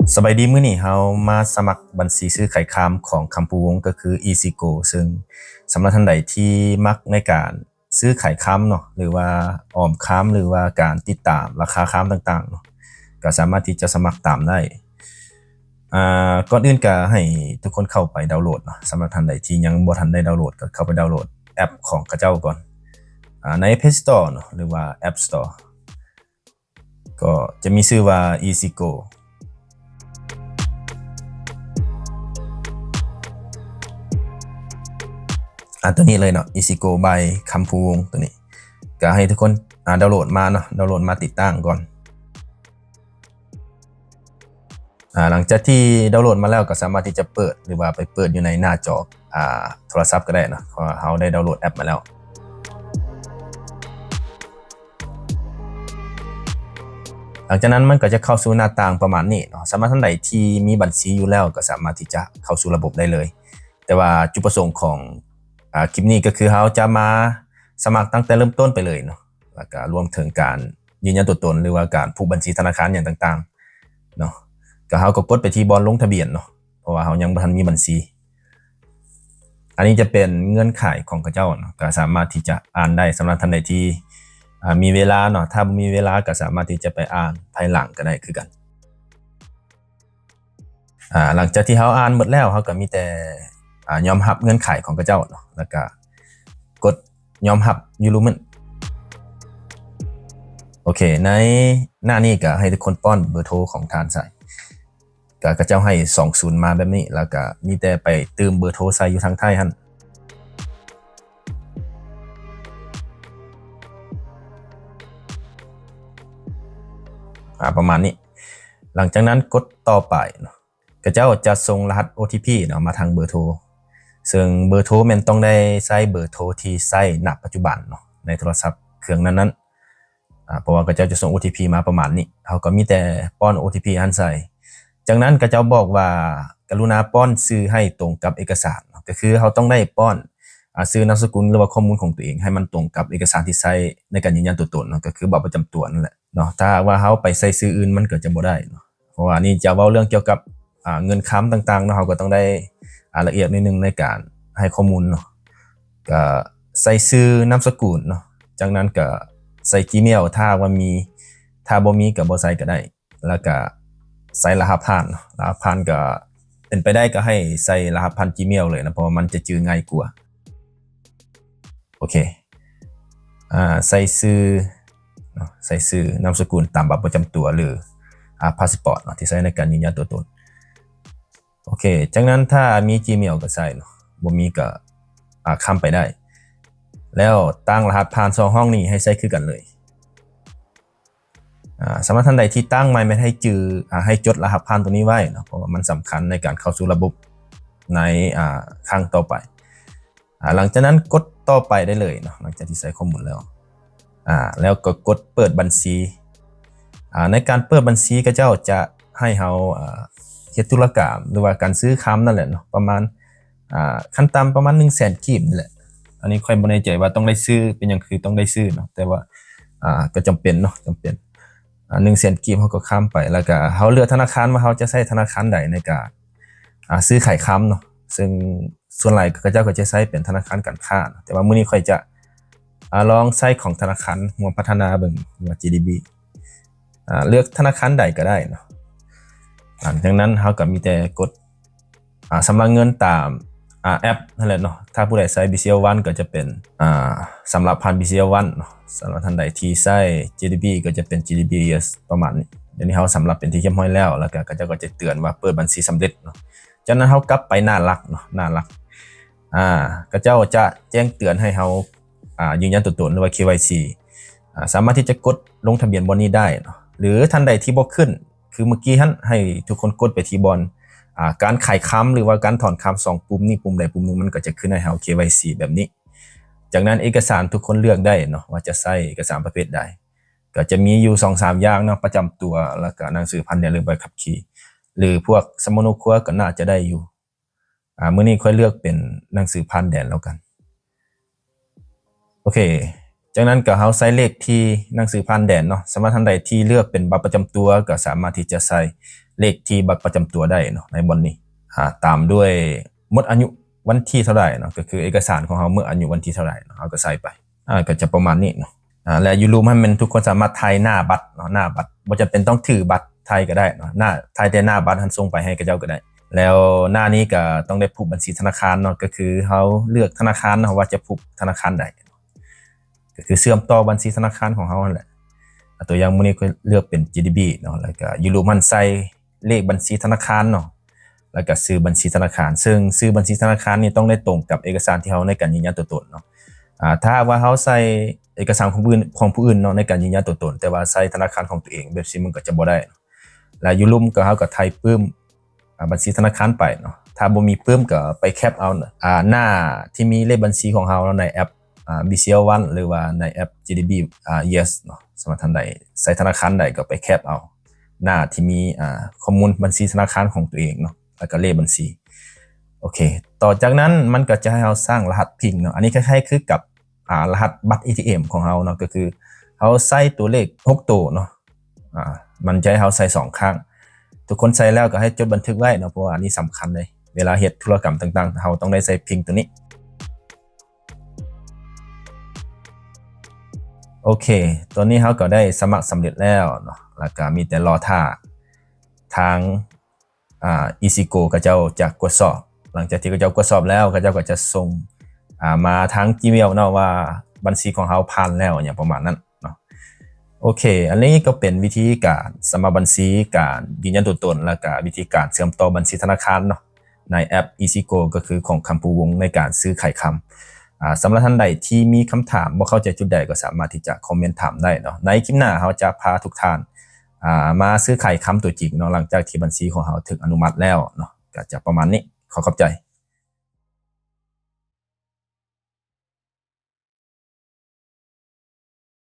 ສະບາຍດີ, ມື້ນີ້ເຮົາມາສະໝັກບັນຊີຊື້ຂາຍຄຳຂອງຄຳພູວົງ ກໍຄື EasyGo ເຊິ່ງສຳລັບທ່ານໃດທີ່ມັກໃນການຊື້ຂາຍຄຳເນາະ ຫຼືວ່າອອມຄຳ ຫຼືວ່າການຕິດຕາມລາຄາຄຳຕ່າງໆເນາະ ກໍສາມາດທີ່ຈະສະໝັກຕາມໄດ້. ອ່າ ກ່ອນອື່ນກໍໃຫ້ທຸກຄົນເຂົ້າໄປດາວໂຫຼດເນາະ, ສຳລັບທ່ານໃດທີ່ຍັງບໍ່ທັນໄດ້ດາວໂຫຼດ ກໍເຂົ້າໄປດາວໂຫຼດແອັບຂອງເຂົາເຈົ້າກ່ອນ ອ່າ ໃນ Play Store ເນາະ ຫຼືວ່າ App Store ກໍຈະມີຊື່ວ່າ EasyGo. ອ່າ ຕົວນີ້ເລີຍເນາະ EasyGo by ຄຳພູວົງ ຕົວນີ້ ກໍໃຫ້ທຸກຄົນ ອ່າ ດາວໂຫຼດມາເນາະ, ດາວໂຫຼດມາຕິດຕັ້ງກ່ອນ. ອ່າ ຫຼັງຈາກທີ່ດາວໂຫຼດມາແລ້ວ ກໍສາມາດທີ່ຈະເປີດ ຫຼືວ່າໄປເປີດຢູ່ໃນໜ້າຈໍ ອ່າ ໂທລະສັບກໍໄດ້ເນາະ ເພາະວ່າເຮົາໄດ້ດາວໂຫຼດແອັບມາແລ້ວ. ຫຼັງຈາກນັ້ນມັນກໍຈະເຂົ້າສູ່ໜ້າຕ່າງປະມານນີ້ເນາະ. ສຳລັບທ່ານໃດທີ່ມີບັນຊີຢູ່ແລ້ວ ກໍສາມາດທີ່ຈະເຂົ້າສູ່ລະບົບໄດ້ເລີຍ. ແຕ່ວ່າຈຸດປະສົງຂອງ ອ່າ ຄລິບນີ້ກໍຄືເຮົາຈະມາສະໝັກຕັ້ງແຕ່ເລີ່ມຕົ້ນໄປເລີຍເນາະ ແລ້ວກໍລວມເຖິງການຢືນຢັນຕົວຕົນ ຫຼືວ່າການຜູກບັນຊີທະນາຄານຫຍັງຕ່າງໆເນາະ. ກໍເຮົາກໍກົດໄປທີ່ບ່ອນລົງທະບຽນເນາະ ເພາະວ່າເຮົາຍັງບໍ່ທັນມີບັນຊີ. ອັນນີ້ຈະເປັນເງື່ອນໄຂຂອງເຂົາເຈົ້າເນາະ, ກໍສາມາດທີ່ຈະອ່ານໄດ້ສຳລັບທ່ານໃດທີ່ ອ່າ ມີເວລາເນາະ. ຖ້າບໍ່ມີເວລາກໍສາມາດທີ່ຈະໄປອ່ານພາຍຫຼັງກໍໄດ້ຄືກັນ. ອ່າ ຫຼັງຈາກທີ່ເຮົາອ່ານໝົດແລ້ວ ເຮົາກໍມີແຕ່ ອ່າ ຍອມຮັບເງື່ອນໄຂຂອງເຂົາເຈົ້າເນາະ ແລ້ວກໍກົດຍອມຮັບ Agreement. ໂອເຄ ໃນໜ້ານີ້ກໍໃຫ້ທຸກຄົນປ້ອນເບີໂທຂອງທ່ານໃສ່ ກໍເຂົາເຈົ້າໃຫ້ສອງສູນມາແບບນີ້ ແລ້ວກໍມີແຕ່ໄປຕື່ມເບີໂທໃສ່ຢູ່ທາງທ້າຍຫັ້ນ ອ່າ ປະມານນີ້. ຫຼັງຈາກນັ້ນກົດຕໍ່ໄປເນາະ, ເຂົາເຈົ້າຈະສົ່ງລະຫັດ ໂອທີພີ ເນາະ ມາທາງເບີໂທ ເຊິ່ງເບີໂທແມ່ນຕ້ອງໄດ້ໃຊ້ເບີໂທທີ່ໃຊ້ນະປັດຈຸບັນເນາະ ໃນໂທລະສັບເຄື່ອງນັ້ນໆ ອ່າ ເພາະວ່າເຂົາເຈົ້າຈະສົ່ງ ໂອທີພີ ມາປະມານນີ້ ເຮົາກໍມີແຕ່ປ້ອນ ໂອທີພີ ຫັ້ນໃສ່. ຈາກນັ້ນເຂົາເຈົ້າບອກວ່າ ກະລຸນາປ້ອນຊື່ໃຫ້ຕົງກັບເອກະສານເນາະ, ກໍຄືເຮົາຕ້ອງໄດ້ປ້ອນ ອ່າ ຊື່ນາມສະກຸນ ຫຼືວ່າຂໍ້ມູນຂອງຕົວເອງໃຫ້ມັນຕົງກັບເອກະສານທີ່ໃຊ້ໃນການຢືນຢັນຕົວຕົນເນາະ, ກໍຄືບັດປະຈຳຕົວນັ້ນແຫຼະເນາະ. ຖ້າຫາກວ່າເຮົາໄປໃສ່ຊື່ອື່ນມັນກໍຈະບໍ່ໄດ້ເນາະ, ເພາະວ່າອັນນີ້ຈະເວົ້າເລື່ອງກ່ຽວກັບ ອ່າ ເງິນຄຳຕ່າງໆເນາະ, ເຮົາກໍຕ້ອງໄດ້ ອ່າ ລະອຽດໜ້ອຍໜຶ່ງໃນການໃຫ້ຂໍ້ມູນເນາະ. ກໍໃສ່ຊື່ນາມສະກຸນເນາະ, ຈາກນັ້ນກໍໃສ່ Gmail ຖ້າຫາກວ່າມີ, ຖ້າບໍ່ມີກໍບໍ່ໃສ່ກໍໄດ້. ແລ້ວກະໃສ່ລະຫັດຜ່ານເນາະ, ລະຫັດຜ່ານກະເປັນໄປໄດ້ກະໃຫ້ໃສ່ລະຫັດຜ່ານ Gmail ເລີຍນະ ເພາະວ່າມັນຈະຈື່ງ່າຍກວ່າ. ໂອເຄ ອ່າ ໃສ່ຊື່ເນາະ, ໃສ່ຊື່ນາມສະກຸນຕາມບັດປະຈຳຕົວ ຫຼື ອ່າ ພາສປອດເນາະ ທີ່ໃຊ້ໃນການຢືນຢັນຕົວຕົນ. ໂອເຄ ຈາກນັ້ນຖ້າມີ Gmail ກໍໃສ່ເນາະ, ບໍ່ມີກໍ ອ່າ ຂ້າມໄປໄດ້. ແລ້ວຕັ້ງລະຫັດຜ່ານສອງຫ້ອງນີ້ໃຫ້ໃຊ້ຄືກັນເລີຍ. ອ່າ ສຳລັບທ່ານໃດທີ່ຕັ້ງໃໝ່ແມ່ນໃຫ້ຈື່ ອ່າ ໃຫ້ຈົດລະຫັດຜ່ານຕົວນີ້ໄວ້ເນາະ, ເພາະວ່າມັນສຳຄັນໃນການເຂົ້າສູ່ລະບົບໃນ ອ່າ ຄັ້ງຕໍ່ໄປ. ອ່າ ຫຼັງຈາກນັ້ນກົດຕໍ່ໄປໄດ້ເລີຍເນາະ, ຫຼັງຈາກທີ່ໃສ່ຂໍ້ມູນແລ້ວ ອ່າ ແລ້ວກໍກົດເປີດບັນຊີ. ອ່າ ໃນການເປີດບັນຊີ ເຂົາເຈົ້າຈະໃຫ້ເຮົາ ອ່າ ເຮັດທຸລະກຳ ຫຼືວ່າການຊື້ຄຳນັ້ນແຫຼະເນາະ, ປະມານ ອ່າ ຂັ້ນຕ່ຳປະມານໜຶ່ງແສນກີບນີ້ແຫຼະ. ອັນນີ້ຂ້ອຍບໍ່ແນ່ໃຈວ່າຕ້ອງໄດ້ຊື້ ເປັນຫຍັງຄືຕ້ອງໄດ້ຊື້ເນາະ, ແຕ່ວ່າ ອ່າ ກໍຈຳເປັນເນາະ, ຈຳເປັນ ອ່າ ໜຶ່ງແສນກີບ ເຮົາກໍຂ້າມໄປ. ແລ້ວກໍເຮົາເລືອກທະນາຄານວ່າເຮົາຈະໃຊ້ທະນາຄານໃດໃນການ ອ່າ ຊື້ຂາຍຄຳເນາະ, ເຊິ່ງສ່ວນຫຼາຍເຂົາເຈົ້າກໍຈະໃຊ້ເປັນທະນາຄານການຄ້າເນາະ, ແຕ່ວ່າມື້ນີ້ຂ້ອຍຈະ ອ່າ ລອງໃຊ້ຂອງທະນາຄານຮ່ວມພັດທະນາເບິ່ງ ຫຼືວ່າ GDB. ອ່າ ເລືອກທະນາຄານໃດກໍໄດ້ເນາະ. ຫຼັງຈາກນັ້ນເຮົາກໍມີແຕ່ກົດ ອ່າ ຊຳລະເງິນຕາມ ອ່າ ແອັບນັ້ນແຫຼະເນາະ. ຖ້າຜູ້ໃດໃຊ້ BCL One ກໍຈະເປັນ ອ່າ ຊຳລະຜ່ານ BCL One ເນາະ. ສຳລັບທ່ານໃດທີ່ໃຊ້ GDB ກໍຈະເປັນ GDB ປະມານນີ້. ດຽວນີ້ເຮົາຊຳລະເປັນທີ່ຮຽບຮ້ອຍແລ້ວ, ແລ້ວກໍເຂົາເຈົ້າກໍຈະເຕືອນວ່າເປີດບັນຊີສຳເລັດເນາະ. ຈາກນັ້ນເຮົາກັບໄປໜ້າຫຼັກເນາະ, ໜ້າຫຼັກ ອ່າ ເຂົາເຈົ້າຈະແຈ້ງເຕືອນໃຫ້ເຮົາ ອ່າ ຢືນຢັນຕົວຕົນ ຫຼືວ່າ KYC ອ່າ ສາມາດທີ່ຈະກົດລົງທະບຽນບ່ອນນີ້ໄດ້ເນາະ. ຫຼືທ່ານໃດທີ່ບໍ່ຂຶ້ນ ຄືເມື່ອກີ້ຫັ້ນ ໃຫ້ທຸກຄົນກົດໄປທີ່ບ່ອນ ອ່າ ການຂາຍຄຳ ຫຼືວ່າການຖອນຄຳ ສອງປຸ່ມນີ້, ປຸ່ມໃດປຸ່ມໜຶ່ງ ມັນກໍຈະຂຶ້ນໃຫ້ເຮົາ KYC ແບບນີ້. ຈາກນັ້ນເອກະສານທຸກຄົນເລືອກໄດ້ເນາະ ວ່າຈະໃຊ້ເອກະສານປະເພດໃດ. ກໍຈະມີຢູ່ສອງສາມຢ່າງເນາະ, ປະຈຳຕົວ ແລ້ວກໍໜັງສືຜ່ານແດນ ຫຼືໃບຂັບຂີ່ ຫຼືພວກສຳມະໂນຄົວກໍໜ້າຈະໄດ້ຢູ່. ອ່າ ມື້ນີ້ຂ້ອຍເລືອກເປັນໜັງສືຜ່ານແດນແລ້ວກັນ. ໂອເຄ ຈາກນັ້ນກໍເຮົາໃສ່ເລກທີ່ໜັງສືຜ່ານແດນເນາະ. ສຳລັບທ່ານໃດທີ່ເລືອກເປັນບັດປະຈຳຕົວ ກໍສາມາດທີ່ຈະໃສ່ ເລກທີ່ບັດປະຈຳຕົວໄດ້ເນາະ ໃນບ່ອນນີ້ ອາ ຕາມດ້ວຍໝົດອາຍຸວັນທີເທົ່າໃດເນາະ ກໍຄືເອກະສານຂອງເຮົາໝົດອາຍຸວັນທີເທົ່າໃດເນາະ ເຮົາກໍໃສ່ໄປ ອາ ກໍຈະປະມານນີ້ເນາະ ອາ ແລະ ຢູ່ລຸ່ມຫັ້ນແມ່ນທຸກຄົນສາມາດຖ່າຍໜ້າບັດເນາະ ໜ້າບັດ ບໍ່ຈຳເປັນຕ້ອງຖືບັດ ຖ່າຍກໍໄດ້ເນາະ ໜ້າ ຖ່າຍແຕ່ໜ້າບັດຫັ້ນສົ່ງໄປໃຫ້ເຂົາເຈົ້າກໍໄດ້ ແລ້ວໜ້ານີ້ກໍຕ້ອງໄດ້ຜູກບັນຊີທະນາຄານເນາະ ກໍຄືເຮົາເລືອກທະນາຄານເນາະ ວ່າຈະຜູກທະນາຄານໃດ ກໍຄືເຊື່ອມຕໍ່ບັນຊີທະນາຄານຂອງເຮົາຫັ້ນແຫຼະ ອາ ຕົວຢ່າງມື້ນີ້ຂ້ອຍເລືອກເປັນ GDB ເນາະ ແລ້ວກໍຢູ່ລຸ່ມຫັ້ນໃສ່ເລກບັນຊີທະນາຄານເນາະ ແລ້ວກໍຊື່ບັນຊີທະນາຄານ ເຊິ່ງຊື່ບັນຊີທະນາຄານນີ້ຕ້ອງໄດ້ຕົງກັບເອກະສານທີ່ເຮົາໃນການຢືນຢັນຕົວຕົນເນາະ ອາ ຖ້າຫາກວ່າເຮົາໃສ່ເອກະສານຂອງຜູ້ອື່ນ ຂອງຜູ້ອື່ນເນາະ ໃນການຢືນຢັນຕົວຕົນ ແຕ່ວ່າໃສ່ທະນາຄານຂອງຕົວເອງ ແບບຊີ້ມັນກໍຈະບໍ່ໄດ້ເນາະ ແລ້ວຢູ່ລຸ່ມກໍເຮົາກໍຖ່າຍປຶ້ມ ອາ ບັນຊີທະນາຄານໄປເນາະ ຖ້າບໍ່ມີປຶ້ມກໍໄປແຄັບເອົາ ອາ ໜ້າທີ່ມີເລກບັນຊີຂອງເຮົາເນາະ ໃນແອັບ ອາ BCL One ຫຼືວ່າໃນແອັບ GDB ອາ Yes ເນາະ ສຳລັບທ່ານໃດໃຊ້ທະນາຄານໃດກໍໄປແຄັບເອົາ ໜ້າທີ່ມີ ອາ ຂໍ້ມູນບັນຊີທະນາຄານຂອງຕົວເອງເນາະ ແລ້ວກໍເລກບັນຊີ ໂອເຄ ຕໍ່ຈາກນັ້ນມັນກໍຈະໃຫ້ເຮົາສ້າງລະຫັດພິງເນາະ ອັນນີ້ຄ້າຍໆຄືກັບ ອາ ລະຫັດບັດ ATM ຂອງເຮົາເນາະ ກໍຄືເຮົາໃສ່ຕົວເລກຫົກໂຕເນາະ ອາ ມັນຈະໃຫ້ເຮົາໃສ່ສອງຄັ້ງ ທຸກຄົນໃສ່ແລ້ວກໍໃຫ້ຈົດບັນທຶກໄວ້ເນາະ ເພາະວ່າອັນນີ້ສຳຄັນເດ້ ເວລາເຮັດທຸລະກຳຕ່າງໆ ເຮົາຕ້ອງໄດ້ໃສ່ພິງຕົວນີ້ ໂອເຄ ຕອນນີ້ເຮົາກໍໄດ້ສະໝັກສຳເລັດແລ້ວເນາະ ແລ້ວກໍມີແຕ່ລໍຖ້າທາງ ອາ EasyGo ເຂົາເຈົ້າຈະກວດສອບ ຫຼັງຈາກທີ່ເຂົາເຈົ້າກວດສອບແລ້ວ ເຂົາເຈົ້າກໍຈະສົ່ງ ອາ ມາທາງ Gmail ເນາະ ວ່າບັນຊີຂອງເຮົາຜ່ານແລ້ວ ຫຍັງປະມານນັ້ນເນາະ ໂອເຄ ອັນນີ້ກໍເປັນວິທີການສະໝັກບັນຊີ ການຢືນຢັນຕົວຕົນ ແລ້ວກໍວິທີການເຊື່ອມຕໍ່ບັນຊີທະນາຄານເນາະ ໃນແອັບ EasyGo ກໍຄືຂອງຄຳພູວົງ ໃນການຊື້ຂາຍຄຳ ອາ ສຳລັບທ່ານໃດທີ່ມີຄຳຖາມ ບໍ່ເຂົ້າໃຈຈຸດໃດ ກໍສາມາດທີ່ຈະຄອມເມັນຖາມໄດ້ເນາະ ໃນຄລິບໜ້າເຮົາຈະພາທຸກທ່ານ ອາ ມາຊື້ຂາຍຄຳຕົວຈິງເນາະ ຫຼັງຈາກທີ່ບັນຊີຂອງເຮົາຖືກອະນຸມັດແລ້ວເນາະ ກໍຈະປະມານນີ້ ຂໍຂອບໃຈ.